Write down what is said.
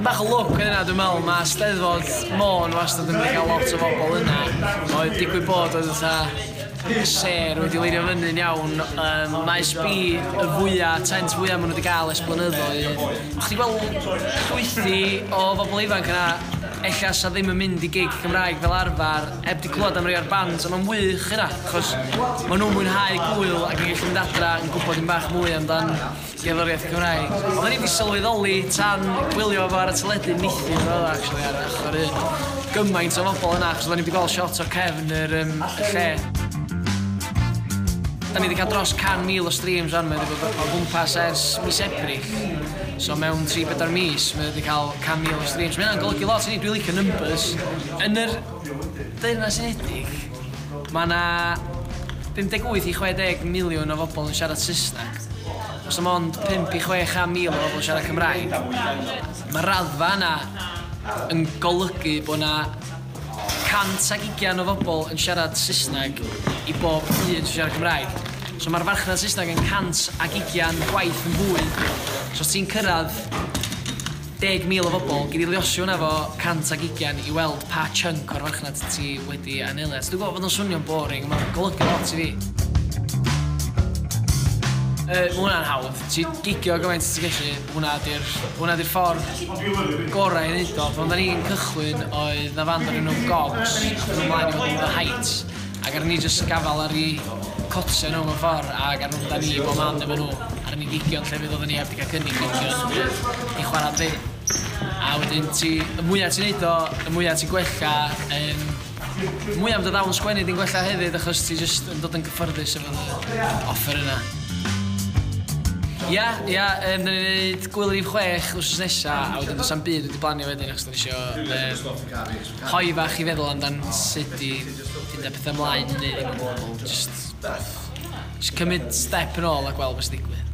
Bach o lwc yna, dwi'n meddwl, mae Steddfod Môn wastad yn mynd i gael lot o bobl yna. Oedd digwydd bod oedd fatha sêr wedi leinio fyny'n iawn. Maes B y fwyaf, tent fwyaf maen nhw wedi gael ers blynyddoedd. O'ch ti gweld llwythi o bobl ifanc yna, ella sa ddim yn mynd i gig Cymraeg fel arfer, heb di clywed am rai o'r bands, a mae'n wych yna, achos maen nhw'n mwynhau gwyl ac yn gallu mynd adra yn gwybod dim bach mwy amdan gerddoriaeth Cymraeg. Oedden ni wedi sylweddoli tan gwylio fo ar y teledu neithiwr oedd o actually ar ochr un. Gymaint o bobl yna, achos oedden ni wedi gweld shot o cefn yr um, lle. Da ni wedi cael dros 100,000 o streams rwan, mae wedi bod o gwmpas ers mis Ebrill. So mewn 3-4 mis, mae wedi cael 100,000 o streams. Mae hynna'n golygu lot i ni, dwi'n licio numbers. Yn yr Deyrnas Unedig, mae yna 58 i 60 miliwn o bobl yn siarad Saesneg. Os am ond 5 i 600 mil o bobl yn siarad Cymraeg. Mae'r raddfa yna yn golygu bod yna 120 o bobl yn siarad Saesneg i bob un sy'n siarad Cymraeg. So mae'r farchnad Saesneg yn 120 gwaith yn fwy. So os ti'n cyrraedd 10,000 o bobl, gei di luosi hwnna efo 120 i weld pa chunk o'r farchnad ti wedi anelu at. Dwi'n gwybod bod o'n swnio'n boring, ond mae'n golygu lot i fi. Mae hwnna'n hawdd. Ti gigio gymaint ti'n gallu, hwnna di'r ffordd gorau i wneud o. Pan oedden ni'n cychwyn, oedd na fand o'r enw Gogs, a nhw'n ymlaen i fod yn The Heights. Ac ar ni jyst gafal ar ei cotsau nhw mewn ffordd, ac ar nhw'n da ni bob man efo nhw. Ar ni gigio'n llefydd oedden ni heb di cael cynnig gigio i chwarae ddim. A wedyn ti, y mwyaf ti'n neud o, y mwyaf ti'n gwella, y mwyaf am dy ddawn sgwennu di'n gwella hefyd, achos ti jyst yn dod yn gyffyrddus efo dy offer yna. Ia, ia, da ni'n neud Gwyl Rhif 6 wsos nesa, a wedyn does am byd wedi planio wedyn, achos da ni isio hoi fach i feddwl amdan sut i fynd â pethau ymlaen neu ddim o gwbl. Just cymryd step yn ôl a gweld beth sy'n digwydd.